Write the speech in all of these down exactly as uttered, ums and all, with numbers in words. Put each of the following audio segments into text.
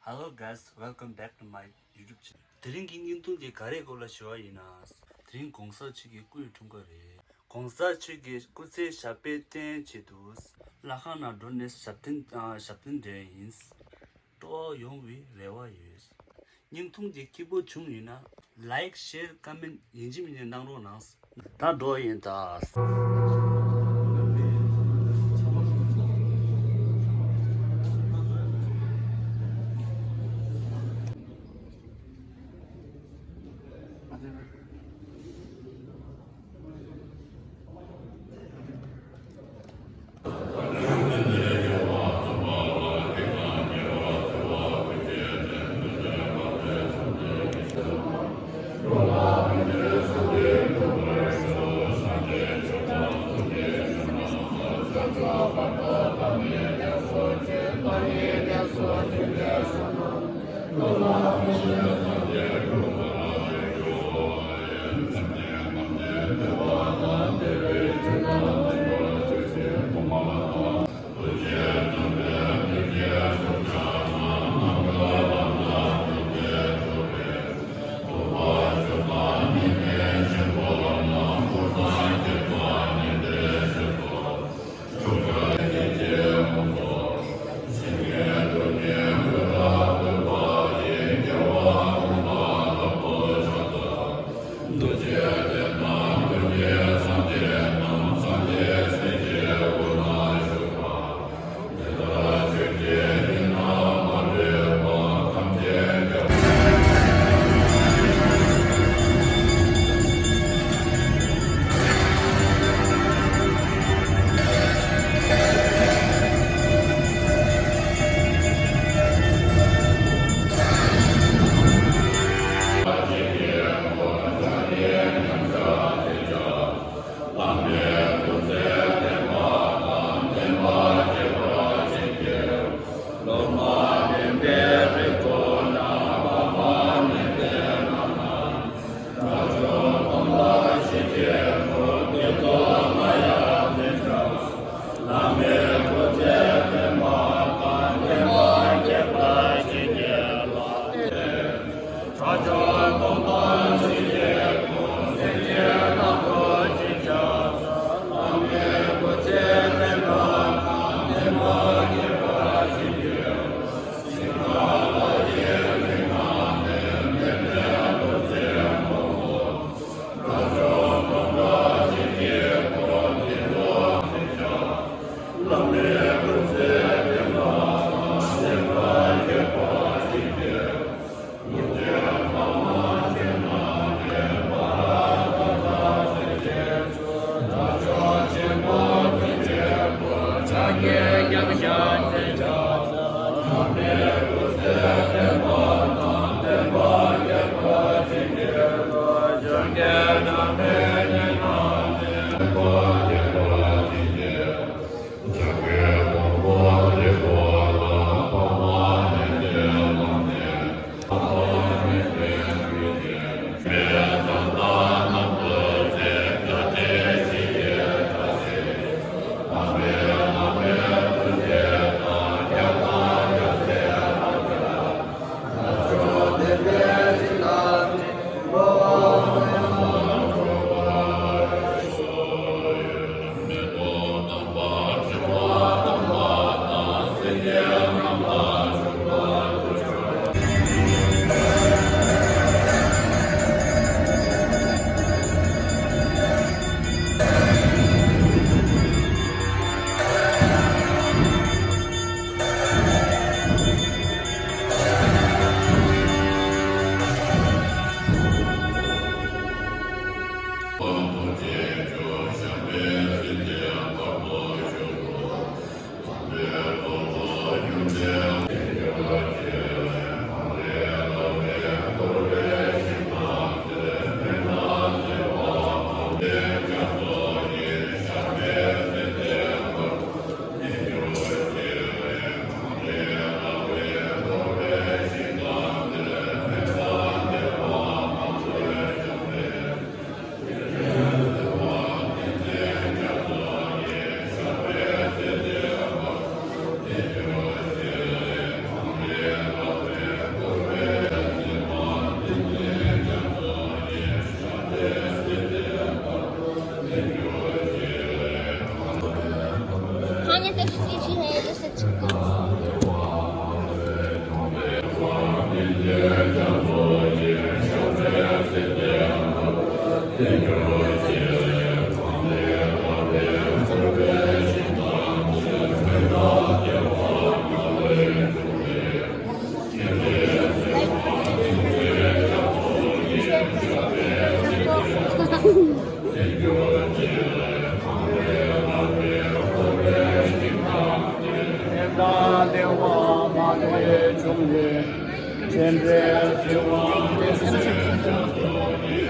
Hello guys, welcome back to my YouTube channel. དེ་རིང་གི་བརྙན་ཐུང་འདི་ག་རེའི་སྐོར་ལ་ཞུ་བ་ཡིན་ན། དེ་རིང་གོང་ས་མཆོག་གི་སྐུའི་འཁྲུངས་སྐར་རེད། གོང་ས་མཆོག་གི་སྐུ་ཚེ་ཞབས་པད་བརྟན་ཆེད་དུ་ལྷ་ཁང་ནང་འགྲོ་ནས་ཞབས་བརྟན་ཨ་ཞབས་བརྟན་འདྲེན་ཡིན། སྤྲོ་བ་ཡོང་བའི་རེ་བ་ཡོད། བརྙན་ཐུང་འདི་སྐྱིད་པོ་བྱུང་ཡོད་ན། Like, share, comment ཡིན་གཅིག་མིན་གཅིག་གནང་རོགས་གནང་། ད་འགྲོ་ཡིན་ད།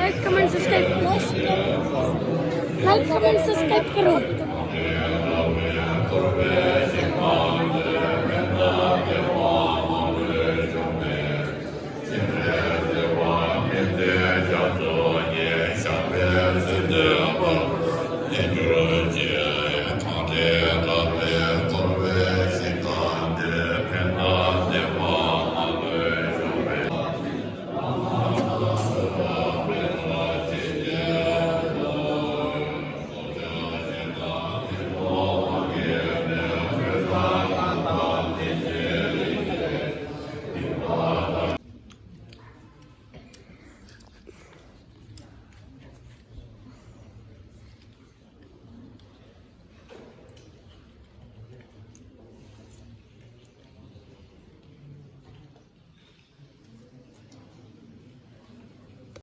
Like, comment, subscribe. Like, comment, subscribe करो.